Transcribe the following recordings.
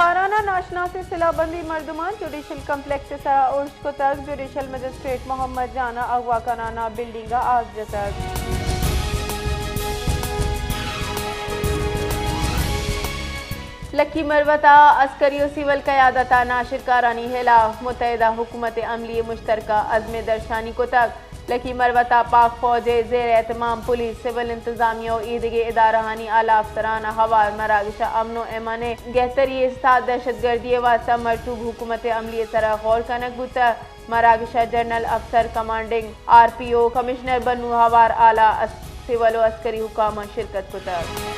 باران ءَ ناشناسیں سلاہ بندیں مردماں جوڈیشل کمپلیکس ءِ سرا ارش کتگ، جوڈیشل مجسٹریٹ محمد جان ءَ اغوا کنان ءَ بلڈنگ ءَ آس جتگ۔ لکی مروت ءَ عسکری و سول قیادت ءِ ناشرکارانی ہلاف متحدہ حکومت عملی مشترکہ عزم درشانی کتگ۔ لکی مروت ءَ پاک فوج ءِ زیر اہتمام پولیس، سول انتظامیہ و ایدگہ ادارہانی اعلی افسران ءَ ہوار مراگش ءَ امن و امان ءِ گہتری ءِ ساہ دہشت گردی ءِ واستہ مرچوب حکومت عملی ءِ سرا غور کنگ بوتگ۔ مراگش ءَ جنرل افسر کمانڈنگ آر پی او، کمشنر بنو ہوار، اعلی اس-، سول و عسکری حکاماں شرکت کتگ۔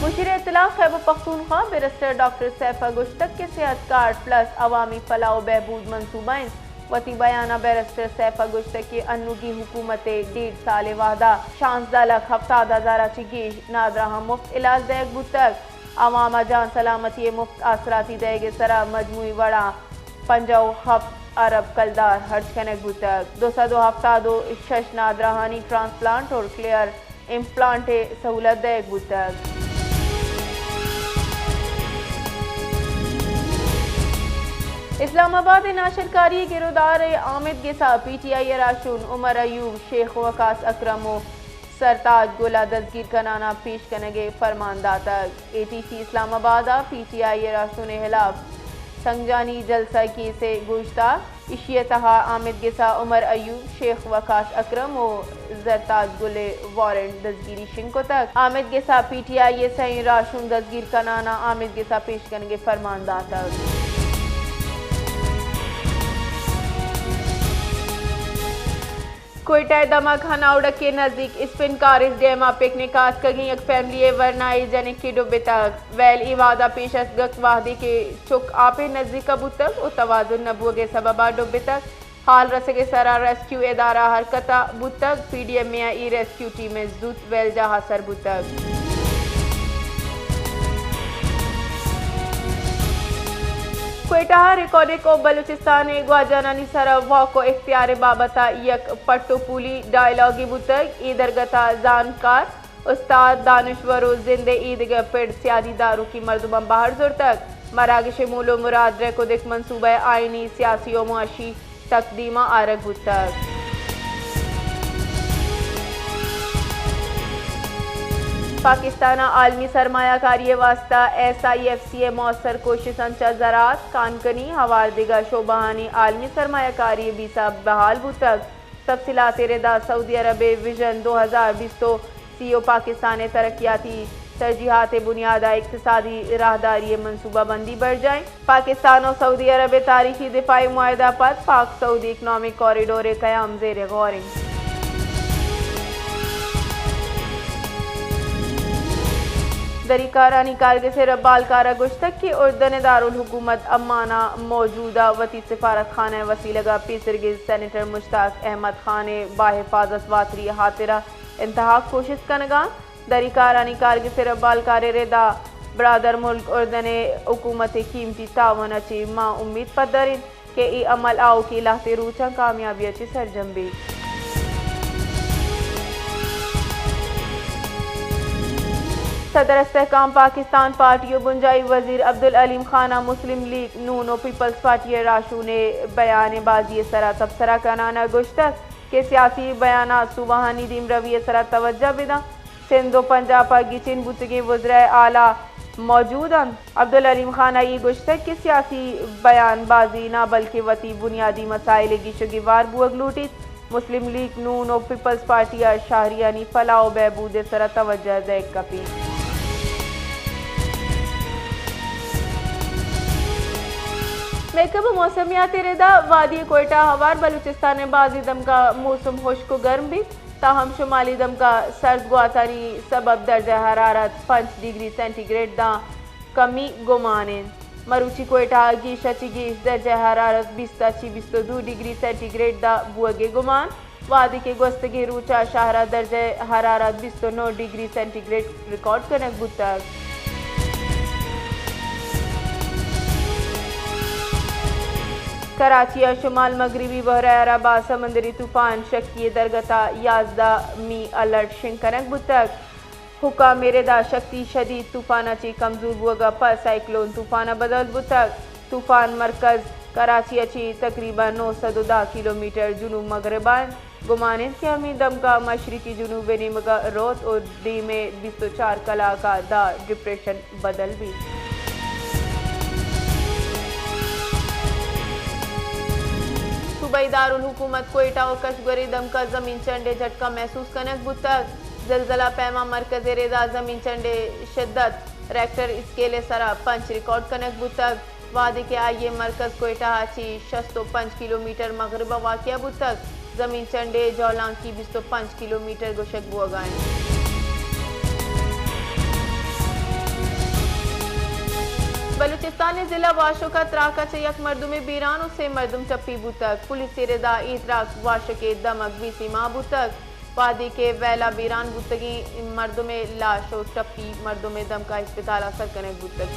مشیر اطلاع خیبر پختونخوا بیرسٹر ڈاکٹر سیف ءَ گوشتگ کہ صحت کارڈ پلس عوامی فلاح و بہبود منصوبہ انت۔ وتی بیان ءَ بیرسٹر سیف ءَ گوشتگ کہ انوگی حکومت ءِ ڈیڑھ سال ءِ وہد ءَ شانزدہ لکھ ہفتاد ہزار ءَ چہ گیش نادراہاں مفت علاج دئیگ بوتگ۔ عوام ءَ جان سلامتی ءِ مفت آسراتی دئیگ ءِ سرا مجموعی وڑا پنجاہ و ہفت ارب کلدار ہرچ کنگ بوتگ۔ دو سد و ہفتاد و شش نادراہانی ٹرانسپلانٹ اور کلیئر امپلانٹ ءِ سہولت دئیگ بوتگ۔ اسلام آباد ءِ ناشرکاری ءِ گرودار ءِ آمید گس ءَ پی ٹی آئی ءِ راہشون عمر ایوب، شیخ وقاص اکرم و سرتاج گل ءَ دزگیر کنان ءَ پیش کنگ ءِ فرمان داتگ۔ اے ٹی سی اسلام آباد ءَ پی ٹی آئی ءِ راہشون ءِ ہلاف سنگجانی جلسہ ءِ کیس ءِ گوشدار، ایشی ءِ تہا آمید گس ءَ عمر ایوب، شیخ وقاص اکرم و زرتاج گل ءِ وارنٹ دزگیری شنگ کتگ۔ آمید گس ءَ پی ٹی آئی ءِ سئیں راہشون دزگیر کنان ءَ آمید گس ءَ پیش کنگ ءِ فرمان داتگ۔ کوئٹہ ءِ دمگ ہناوڑک ءِ نزیک اسپن کارس ڈیم ءَ پکنک ءَ اتکگیں یک فیملی ءِ ورنائے جنکے ڈبتگ۔ ویل اے وہد ءَ پیش اتکگ وہدے کہ چک آپ ءِ نزیک ءَ بوتگ و توازن نہ بوگ ءِ سبب ءَ ڈبتگ۔ ہال رسگ ءِ سرا ریسکیو ادارہ حرکت ءَ بوتگ۔ پی ڈی ایم اے ءِ اے ریسکیو ٹیم ءِ زوت ویل جاہ ءَ سر بوتگ۔ کوئٹہ ءَ ریکارڈک آف بلوچستان ءِ گواجنانی سرا واک و اختیار ءِ بابت ءَ یک پٹ و پولی ڈائیلاگے بوتگ۔ اے درگت ءَ زانتکار استاد، دانشور و زند ءِ ایدگہ پڑ سیادی داروکیں مردماں بہر زرتگ۔ مراگش ءِ مول و مراد ریکودک منصوبہ ءِ آئینی، سیاسی و معاشی تقدیم ءَ آرگ بوتگ۔ پاکستان ءَ عالمی سرمایہ کاری ءِ واستہ ایس آئی ایف سی ءِ مؤثر کوشستاں چہ زراعت، کانکنی، ہوار دگہ شعبہانی عالمی سرمایہ کاری ءِ بیسہ بحال بوتگ۔ تفصیلات ءِ ردا سعودی عرب ءِ ویژن دو ہزار بیست و سی و پاکستان ءِ ترقیاتی ترجیحات ءِ بنیاد ءَ اقتصادی راہداری ءِ منصوبہ بندی برجاہ انت۔ پاکستان و سعودی عرب ءِ تاریخی دفاعی معاہدہ ءَ پد پاک سعودی اکنامک کوریڈور ءِ قیام زیر غور انت۔ دری کارانی کارگس ءِ ربالکار ءَ گوشتگ کہ اردن ءِ دارالحکومت عمان ءَ موجود ءَ وتی سفارت خانہ ءِ وسیلگ ءَ پیسرگیں سینیٹر مشتاق احمد خان ءِ باحفاظت واتری ءِ ہاترا انتہاک کوشست کنگ ءَ انت۔ دری کارانی کارگس ءِ ربالکار ءِ ردا برادر ملک اردن ءِ حکومت ءِ قیمتی تعاون ءَ چہ ما امیت پدر انت کہ اے عمل آؤکیں لہتیں روچاں کامیابی ءَ چہ سرجم بیت۔ صدر استحکام پاکستان پارٹی و بنجاہی وزیر عبدالعلیم خان ءَ مسلم لیگ نون و پیپلز پارٹی ءِ راہشون ءِ بیان بازی ءِ سرا تبصرہ کنان ءَ گوشتگ کہ سیاسی بیانات صوبہانی دیمروی ءِ سرا توجہ بداں۔ سندھ و پنجاب ءَ گچین بوتگیں وزرائے اعلی موجود انت۔ عبدالعلیم خان ءَ اے گوشتگ کہ سیاسی بیان بازی نہ بلکہ وتی بنیادی مسائل ءِ گیش و گیوار بوگ لوٹیت۔ مسلم لیگ نون و پیپلز پارٹی ءَ شہریانی فلاح و بہبود ءِ سرا توجہ دئیگ کپیت۔ محکمہ موسمیات ءِ ردا وادی کوئٹہ ءَ ہوار بلوچستان ءِ بازیں دمگاں موسم ہشک و گرم بیت۔ تاہم شمالی دمگاں سرد گواتانی سبب درجہ حرارت پنچ ڈگری سینٹی گریڈ داں کمی گمان انت۔ مروچی کوئٹہ ءَ گیش ءَ چہ گیش درجہ حرارت بیست ءَ چہ بیست و دو ڈگری سینٹی گریڈ داں بوگ ءِ گمان، وہدے کہ گوستگیں روچ ءَ شہر ءَ درجہ حرارت بیست و نو ڈگری سینٹی گریڈ ریکارڈ کنگ بوتگ۔ کراچی ءِ شمال مغربی بحیرہ عرب ءَ سمندری طوفان شکی ءِ درگت ءَ یازدہ می الرٹ شنگ کنگ بوتگ۔ حکام ءِ ردا شکتی شدید طوفان ءَ چہ کمزور بوگ ءَ پد سائیکلون طوفان ءَ بدل بوتگ۔ طوفان مرکز کراچی ءَ چہ تقریباً نو سد و دہ کلومیٹر جنوب مغرب ءَ انت۔ گمان انت کہ ہمے دمگا مشرقی جنوب ءِ نیمگا روت و دیم ءِ بیست و چار کلاک ءَ داں ڈپریشن بدل بیت۔ صوبائی دارالحکومت کوئٹہ و کشگور ءِ دمگا زمین چنڈ ءِ جھٹکا محسوس کنگ بوتگ۔ زلزلہ پیما مرکز ءِ ردا زمین چنڈ ءِ شدت ریکٹر اسکیل ءِ سرا پنچ ریکارڈ کنگ بوتگ۔ وہدے کہ آئی ءِ مرکز کوئٹہ ءَ چہ شست و پنچ کلومیٹر مغرب ءَ واقع بوتگ، زمین چنڈ ءِ جہلانکی بیست و پنچ کلومیٹر گوشگ بوگ ءَ انت۔ بلوچستان ءِ ضلع واشک ءَ تراک ءَ چہ یک مردمے بیران و سے مردم ٹپی بوتگ۔ پولیس ءِ ردا اے تراک واشک ءِ دمگ بی سی ماہ بوتگ۔ وہدے کہ ویل ءَ بیران بوتگیں مردم ءِ لاش و ٹپی مردم ءِ دمگا ہسپتال ءَ سر کنگ بوتگ۔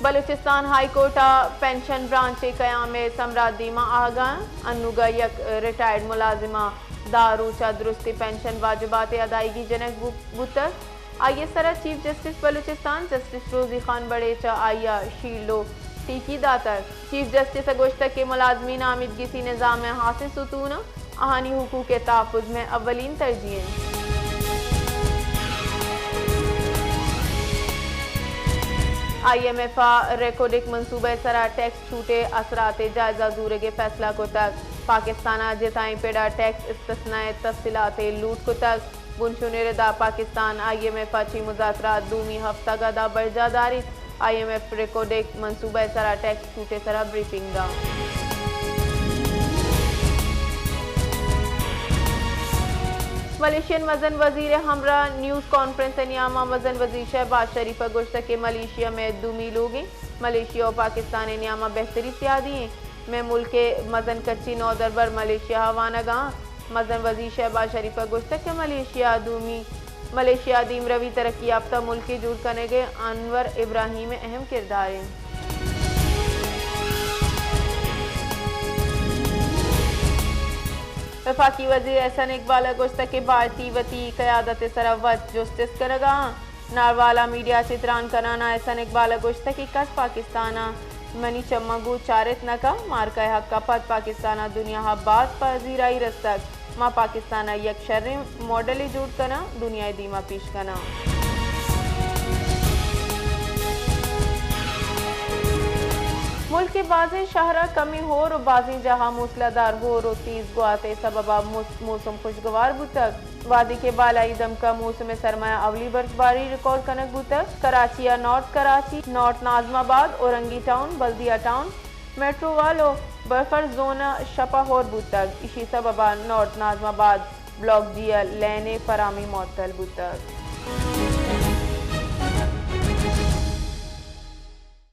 بلوچستان ہائی کورٹ ءِ پنشن برانچ ءِ قیام ءِ ثمرات دیما آہگا انت۔ انوگا یک ریٹائرڈ ملازم ءَ دہ روچ ءَ درستیں پنشن واجبات ءِ ادائیگی جنگ بو-، بوتگ۔ آئی ءِ سرا چیف جسٹس بلوچستان جسٹس روزی خان بڑیچ ءَ آئی ءَ شیلڈ و ٹیکی داتگ۔ چیف جسٹس ءَ گوشتگ کہ ملازمین ءَ آمیدگسی نظام ءِ ہاسیں ستون ءَ آہانی حقوق ءِ تحفظ مئے اولین ترجیح انت۔ آئی ایم ایف ءَ ریکوڈک منصوبہ ءِ سرا ٹیکس چھوٹ ءِ اثرات ءِ جائزہ زورگ ءِ فیصلہ کتگ۔ پاکستان ءَ جتائیں پڑ ءَ ٹیکس استثنی ءِ تفصیلات ءِ لوٹ کتگ۔ بنشون ءِ ردا پاکستان آئی ایم ایف ءَ چہ مذاکرات دومی ہفتگ ءَ داں برجاہ داریت۔ آئی ایم ایف ریکوڈک منصوبہ ءِ سرا ٹیکس چھوٹ ءِ سرا بریفنگ داں۔ ملیشین مزن وزیر ءِ ہمراہ نیوز کانفرنس ءِ نیاما مزن وزیر شہباز شریف ءَ گوشتگ کہ ملیشیا مئے دومی لوگ انت۔ ملیشیا و پاکستان ءِ نیاما بہتری سیادی انت۔ مئے ملک ءِ مزن کچیں نودربر ملیشیا ءَ وانگ ءَ انت۔ مزن وزیر شہباز شریف ءَ گوشتگ کہ ملیشیا ءِ دومی، ملیشیا ءِ دیمروی ترقی یافتہ ملکے جوڑ کنگ ءَ انور ابراہیم ءِ اہم کردار انت۔ وفاقی وزیر احسن اقبال ءَ گوشتگ کہ بھارتی وتی قیادت ءِ سرا وت جست است کنگ ءَ انت۔ ناروالا میڈیا ءَ چہ تران کنان ءَ احسن اقبال ءَ گوشتگ کہ کس پاکستان ءَ منی چماں گوں چارت نہ کنت۔ مارکا ءِ حق ءَ پد پاکستان ءَ دنیا ءَ باز پذیرائی رستگ۔ ما پاکستان ءَ یک شریں ماڈلے جوڑ کناں، دنیا ءِ دیما پیش کناں۔ ملک ءِ بازیں شہر ءَ کمیں ہور و بازیں جاہ ءَ موسلادار ہور و تیز گوات ءِ سبب ءَ موس-، موسم خوشگوار بوتگ۔ وہدے کہ بالائی دمگ ءَ موسم سرما ءَ اولی برفباری ریکارڈ کنگ بوتگ، کراچی ءِ نارتھ کراچی، نارتھ ناظم آباد، اورنگی ٹاؤن، بلدیہ ٹاؤن، میٹرو ورلڈ و بفر زون ءَ شپ ءَ ہور بوتگ۔ ایشی سبب ءَ نارتھ ناظم آباد بلاک ڈی ءِ لین ءِ فراہمی معطل بوتگ۔